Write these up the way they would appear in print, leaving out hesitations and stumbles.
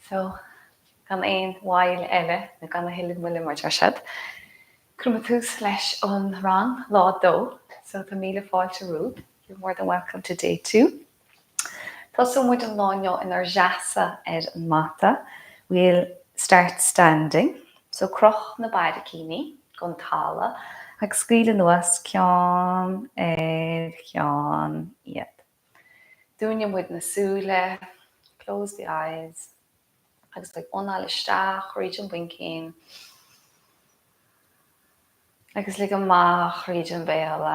So, gan aon mhoill eile, nó gan a thuilleadh moille mar deir siad, cuirfidh mé tús leis an rang, lá 2. So, tá míle fáilte romhaibh. You're more than welcome to day 2. Tosóidh muid an lá inniu inár seasamh ar an mata. We'll start standing. So, croch na barraicíní gon talamh agus scaoil anuas ceann ar cheann iad. Dúnfaidh muid na súile, close the eyes, agus beidh anáil isteach thríd an mhuincín agus lig amach thríd an béal.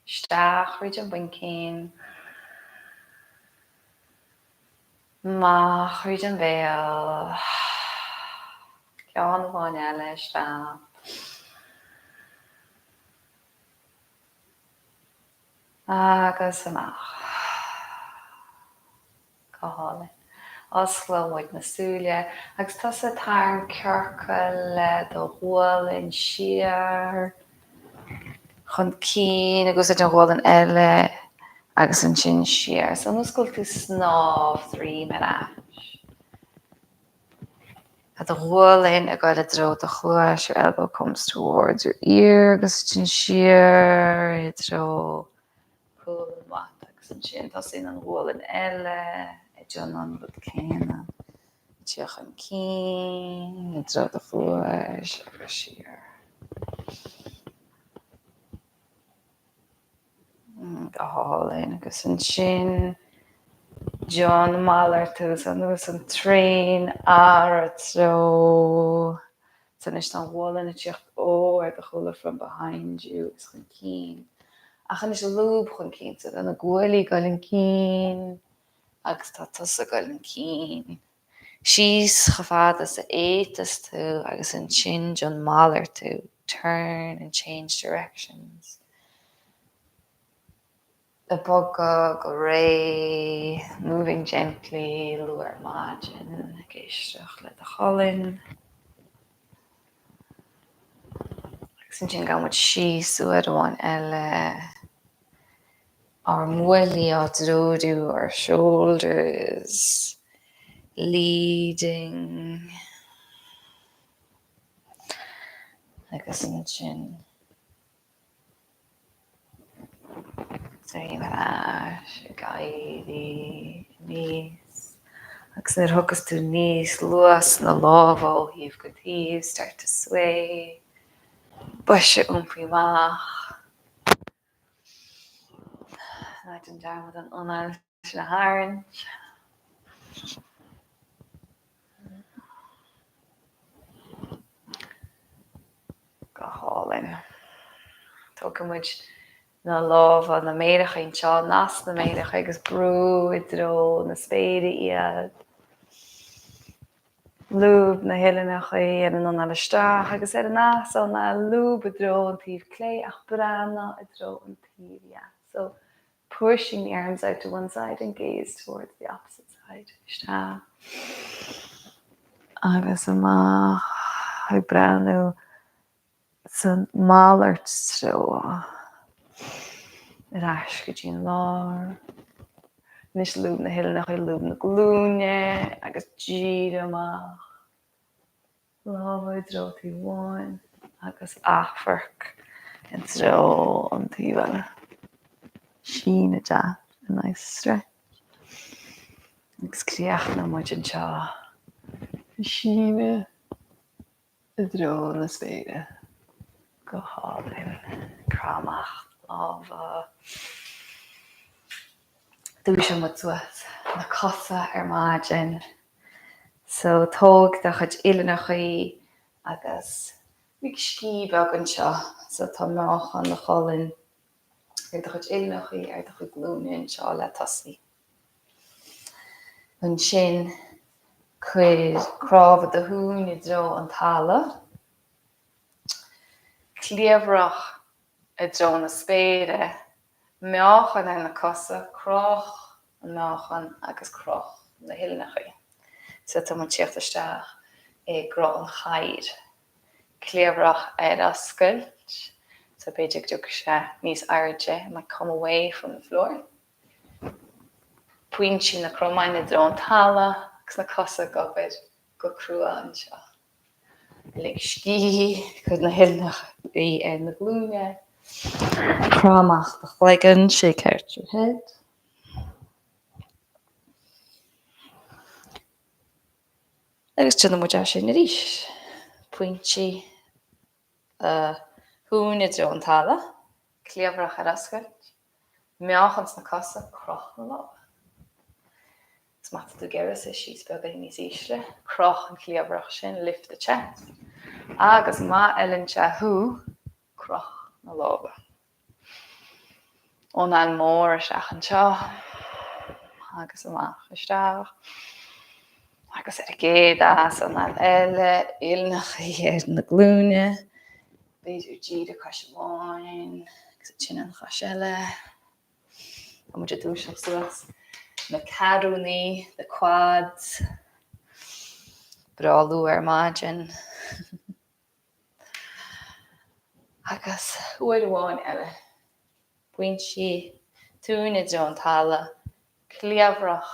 Isteach thríd an mhuincín, amach thríd an bhéal. Ceann amháin eile isteach. Agus amach. Go hálainn. Osclóidh muid na súile agus tosaigh ag tarraingt ciorcal le do ghualainn siar, chun cinn agus úsáid an ghualainn eile agus ansin siar. So nós go bhfuil tú ag snámh droim ar ais. Tá do ghualainn ag dul i dtreo do chluais, your elbow comes towards your ear agus ansin siar i dtreo cúl an mhata agus ansin tosaíonn an ghualainn eile ag déanamh an rud céanna, ag tíocht chun cinn i dtreo do chluais agus siar. Go hálainn agus ansin déan malartú so nós an traein athraigh treo so anois tá an ghualainn ag tíocht ó ar do chúla from behind you agus chun cinn ach anois lúb chun cinn so tá na guaillí ag dul chun cinn agus tá tusa ag dul chun cinn síos chomh fada is a fhéadfas tú agus ansin déan malartú turn and change directions. Ag bogadh go réidh, moving gently, luath ar maidin, ag éisteacht le do cholainn. Agus ansin gabhann muid síos uair amháin eile, ár nguaillí á dtreorú, our shoulders leading. Agus ansin. Droim ar ais, ag éirí aníos agus nuair a thiocfas tú aníos, luas na lámha ó thaobh go taobh, start to sway, bois a iompaithe amach. Ná déan dearmad an anáil sin a tharraingt. Go hálainn. Tógfaidh muid na lámha, na méaracha anseo, nasc na méaracha agus brú i dtreo na spéire iad. Lúb na huillinneacha ar an anáil isteach agus ar an easanáil, lúb i dtreo an taobh clé ach breathnaigh i dtreo an taobh dheas. So, pushing the arms out to one side and gaze towards the opposite side. Isteach agus amach ag breathnú san malairt treo ar ais go dtí an lár. Anois lúb na huillinneacha, lúb na glúine agus dírigh amach. Lámha i dtreo taobh amháin agus amharc i dtreo an taobh eile. Síneadh deas, a nice stretch. Agus críochnóidh muid anseo. Síneadh i dtreo na spéire. Go hálainn. Croith amach na lámha. Dúiseoidh muid suas na cosa ar maidin. So tóg do chuid uillinneacha agus lig scíth beag anseo. So tá meáchan do cholainn ar do chuid uillinneacha, ar do chuid glúine anseo le tosaí. Ansin cuir cnámha do thóin i dtreo an talaimh. Cliabhrach i dtreo na spéire. Meáchan ar na cosa, croch an meáchan agus croch na huillinneacha. So tá muid ag tíocht isteach i gcruth an chairr. Cliabhrach ar oscailt, so b'fhéidir go dtiocfaidh sé níos airde, it might come away from the floor. Pointí na cromáin i dtreo an talaimh agus na cosa ag obair go crua anseo. Lig scíth, cuir na huillinneacha ar na glúine. Croith amach do chloigeann, shake out your head. Agus déanfaidh muid é sin arís. Pointí na thóin i dtreo an talaimh, cliabhrach ar oscailt, meáchan sna cosa, croch na lámha. Agus má tá tú ag iarraidh suí síos beagáinín níos ísle, croch an cliabhrach sin, lift the chest. Agus má fheileann sé thú, croch na lámha. Anáil mór isteach anseo agus amach isteach. Agus ar an gcéad easanáil eile, uillinneacha ar na glúine. B'fhéidir díriú cois amháin agus ansin an chois eile. Tá muid ag dúiseacht suas na ceathrúnaí, the quads. Breá luath ar maidin. Agus uair amháin eile, pointí tóin i dtreo an talaimh, cliabhrach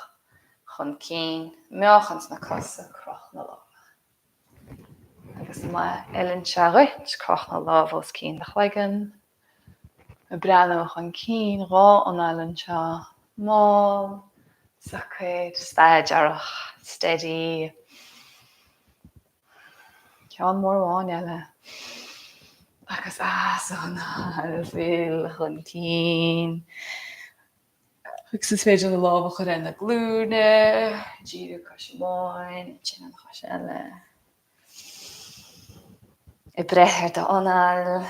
chun cinn, meáchan sna cosa, croch na lámha. Agus má fheileann sé dhuit, croch na lámha os cionn do chloigeann, ag breathnú chun cinn, 2 anáil anseo, mall, socair, staidéarach, steady. Ceann mór amháin eile. Agus easanáil, fill chun cinn. Agus is féidir na lámha a chur ar na glúine, díriú cois amháin, ansin an chois eile. Ag breith ar d'anáil,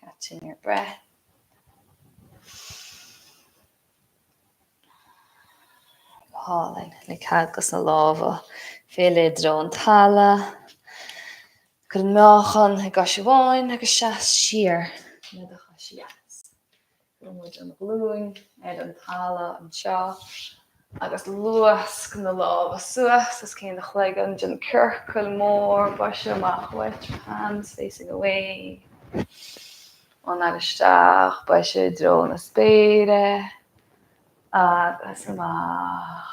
catching your breath. Go hálainn. Lig cead dos na lámha filleadh i dtreo an talaimh. Cuir an meáchan i gcois amháin agus seas siar le do chois dheas. Cuireann muid an ghlúin ar an talamh anseo agus luasc na lámha suas os cionn do chloigeann. Déan ciorcal mór, boise amach uait, hands facing away. Anáil isteach, boise i dtreo na spéire agus amach.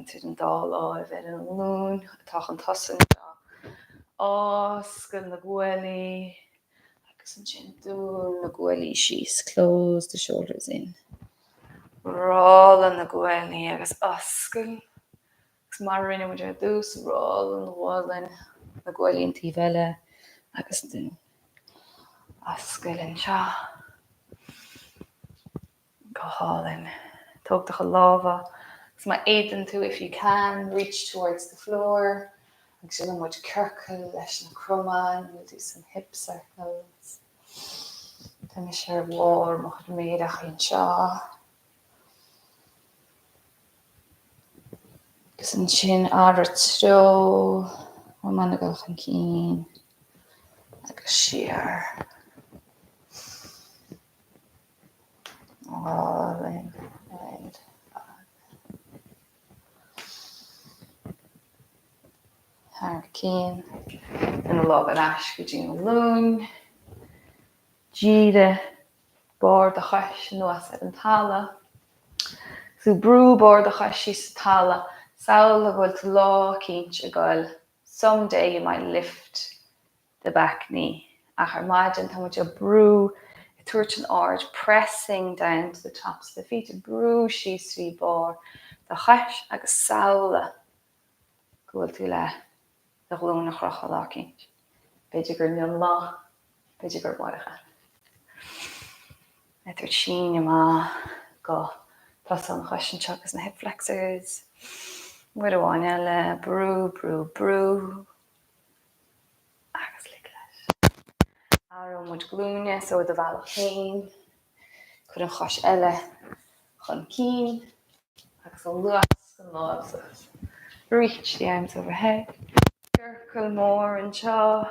Tabhair an dá láimh ar an nglúin atá chun tosaigh anseo. Oscail na guaillí agus ansin dún na guaillí síos, close the shoulders in. Rolladh na guaillí agus oscail. Agus mar a rinne muid ar dtús, roll an ghualainn, na guaillí an taobh eile agus dún. Oscail anseo. Go hálainn. Tóg do chuid lámha agus má fhéadann tú, if you can, reach towards the floor agus déanfaidh muid ciorcal leis na cromáin, we'll do some hip circles. Tá mise ar bharr mo chuid méireacha anseo. Agus ansin athraigh treo, cromáin ag dul chun cinn agus siar. Álainn ar fad. Thar cionn. Tabhair na lámha ar ais go dtí an ghlúin. Dírigh barr do chois anuas ar an talamh. Tú brú barr do chois síos sa talamh. Samhlaigh go bhfuil tú lá eicínt ag goil someday you might lift the back knee. Ach ar maidin tá muid ag brú, ag tabhairt an aird, pressing down to the tops of the feet, ag brú síos trí barr do chois agus samhlaigh go bhfuil tú le do ghlúin a chrochadh lá eicínt. B'fhéidir gur inniu an lá, b'fhéidir gur amárach é. Ag tabhairt síneadh amach go tosach an chois anseo agus na hip flexors. Uair amháin eile, brú, brú, brú. Agus lig leis. Athróidh muid glúine, so do bhealach féin. Cuir an chois eile chun cinn agus luasc an lámh suas. Reach the arms overhead. Ciorcal mór anseo.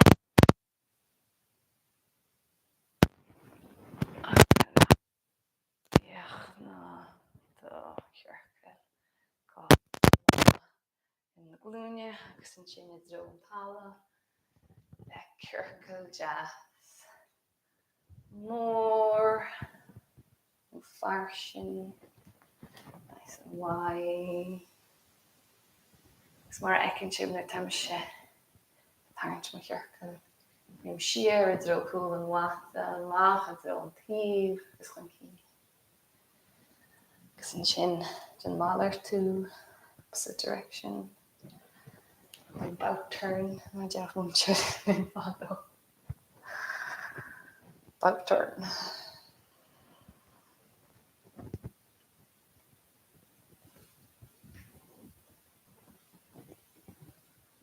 Féach na do chiorcal go ar na glúine agus ansin i dtreo an talaimh le ciorcal deas mór nó fada. fairsing, nice and wide. Agus mar a fheiceann sibh nuair atáimse ag tarraingt mo chiorcail, téim siar i dtreo cúl an mhata, amach i dtreo an taoibh agus chun cinn. Agus ansin den malartú, opposite direction, an bout turn, mar a déarfadh múinteoir linn fadó. Bout turn.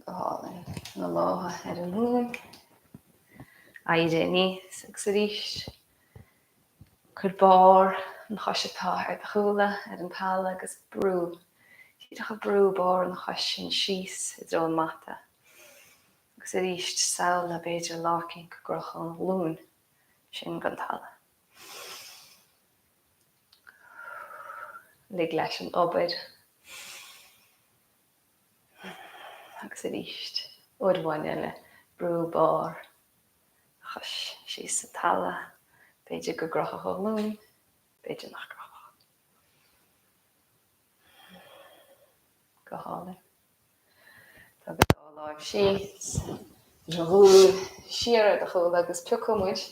Go hálainn. Na lámha ar an nglúin. Éirigh aníos agus arís. Cuir barr an chois atá ar do chúla ar an talamh agus brú, díreach ag brú barr an chois sin síos i dtreo an mata. Agus arís, samhlaigh b'fhéidir lá eicínt go gcrochfadh an ghlúin sin gon talamh. Lig leis an obair. Agus arís, uair amháin eile, brú barr do chois síos sa talamh. B'fhéidir go gcrochfadh an ghlúin, b'fhéidir nach gcrochfadh. Go hálainn. Tóg an dá láimh síos, an ghlúin siar ar do chúla agus piocfaidh muid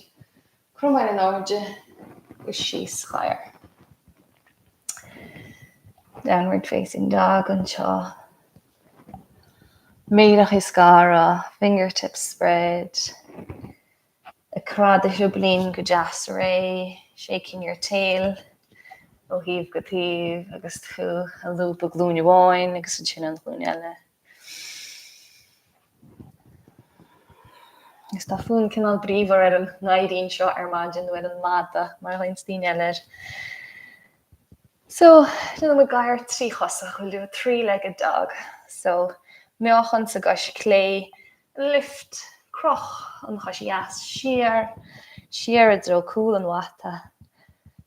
cromáin in airde agus síos gadhar. Downward facing dog anseo. Méaracha ag scaradh, fingertips spread. Ag croitheadh do shioblín go deas réidh, shaking your tail ó thaobh go taobh agus tú ag lúbadh glúin amháin agus ansin an ghlúin eile. Agus tá fonn cineál bríomhar ar an ngadhairín seo ar maidin nó ar an madadh mar a ghlaonns daoine eile air. So, déanfaidh muid gadhar tríchosach, we'll do a three-legged dog. So, meáchan sa gcois clé, Lift, croch an chois dheas siar, siar i dtreo cúl an mhata,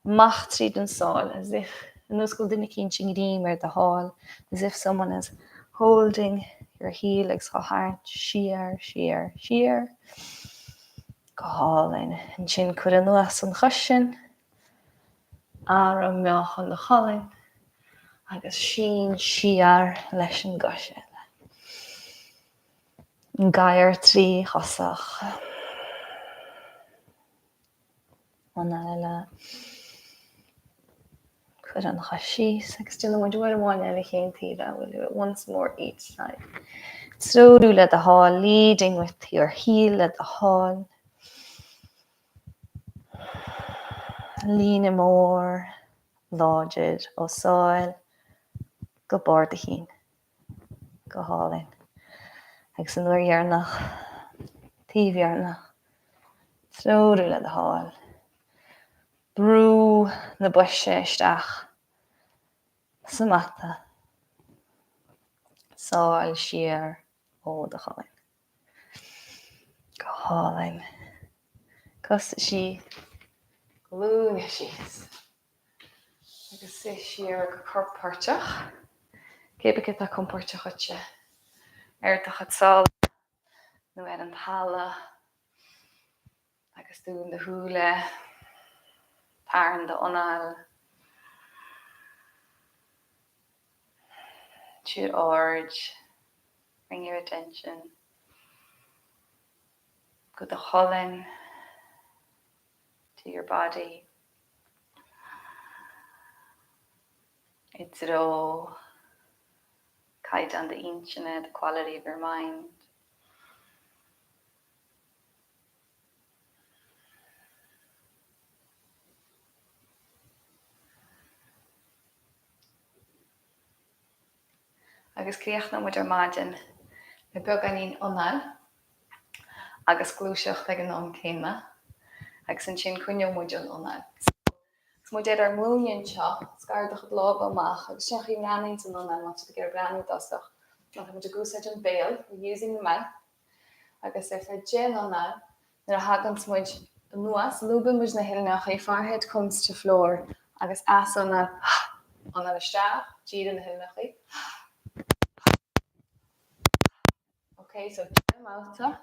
amach tríd an sáil, as if, ar nós go bhfuil duine eicínt i ngreim ar do sháil, as if someone is holding your heel agus á tharraingt siar, siar, siar. Go hálainn. Ansin cuir anuas an chois sin, athraigh meáchan do cholainn agus sín siar leis an gcois eile. Gadhar tríchosach. Anáil eile. Cuir an chois síos agus déanfaidh muid uair amháin eile chaon taobh we'll do it once more each side. Treorú le do sháil, leading with your heel le do thoil. Líne mór láidir ó sáil go barr do chinn. Go hálainn. Agus an uair dheireanach, taobh dheireanach, treorú le do thoil. Brú na boise isteach sa mata. Sáil siar ó do cholainn. Go hálainn. Cosa síos, glúine síos. Agus suigh siar go compordach. Cé bith cé atá compordach dhuitse, ar do chuid sála nó ar an talamh, agus dún do shúile, tarraing d'anáil, tabhair aird, bring your attention, go do cholainn, to your body. I dtreo caighdeán d'intinne, the quality of your mind. Agus críochnóidh muid ar maidin le beagáinín anáil agus gluaiseacht ag an am céanna agus ansin coinneoidh muid an anáil. So, agus muid ar ár nglúine anseo, scar do chuid lámha amach agus sin an chaoi a mbreathnaíonn an anáil má tá tú ag iarraidh breathnú i dtosach. Má tá muid ag úsáid an béal, we're using the mouth, agus ar feadh 10 n-anáil, nuair a thaganns muid anuas, lúbann muid na huillinneacha, forehead comes to floor, agus easanáil, anáil isteach, díriú na huillinneacha. Ok, so 10 mbabhta,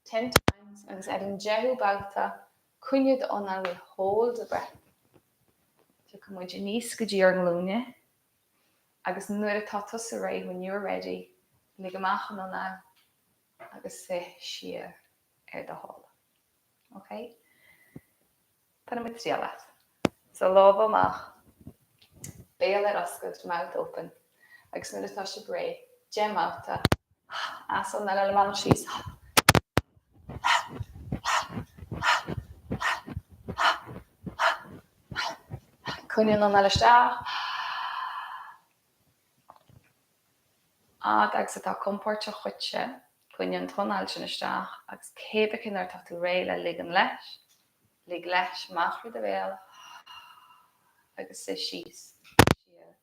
10 times, agus ar an deichiú babhta, coinnigh d'anáil, we'll hold the breath. Tiocfaidh muid aníos go dtí ár nglúine agus nuair atá tusa réidh, when you're ready, lig amach an anáil agus suigh siar ar do shála. Ok? Bainfidh muid triail as. So lámha amach, béal ar oscailt, mouth open, agus nuair atá sibh réidh, 10 mbabhta, easanáil le beannach síos. Coinnigh an anáil isteach. Fhad agus atá compóirteach dhuitse, coinnigh an t-anáil sin isteach agus cé bith nuair atá tú réidh le ligean leis, lig leis amach thrí do bhéal agus suigh síos, siar.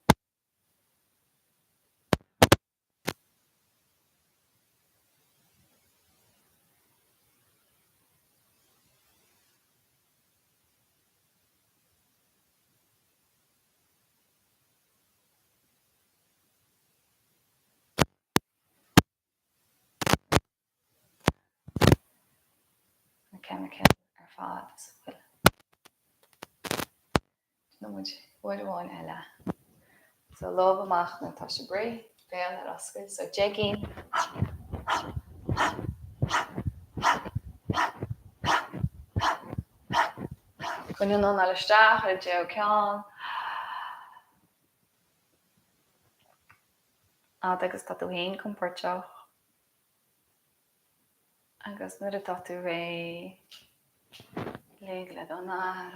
Na ceimiceáin ar fad sa bhfuil. Déanfaidh muid uair amháin eile. So lámh amach nuair atá sibh réidh, béal ar oscailt, so 10 gcinn. Coinnigh an anáil isteach ar an deichiú ceann. Fhad agus tá tú féin compóirteach. Agus nuair atá tú réidh, lig le d'anáil.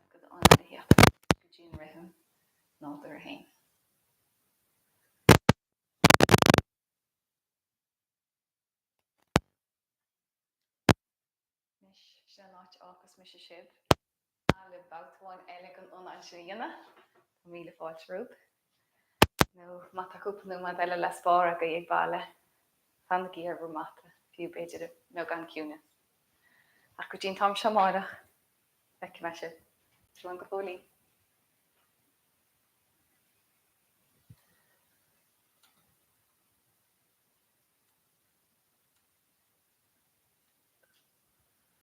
Go d'anáil a theacht ar ais go dtí an rithim nádúrtha féin. Anois, sin an áit a fhágfas mise sibh. Le babhta amháin eile den anáil sin a dhéanamh. Tá míle fáilte romhaibh. Nó má tá cúpla nóiméad eile le spár agaibh ag baile, fanaigí ar bhur mata, fiú b'fhéidir i mbeagán ciúineas. Ach go dtí an t-am seo amárach, feicfidh mé sibh. Slán go fóillín.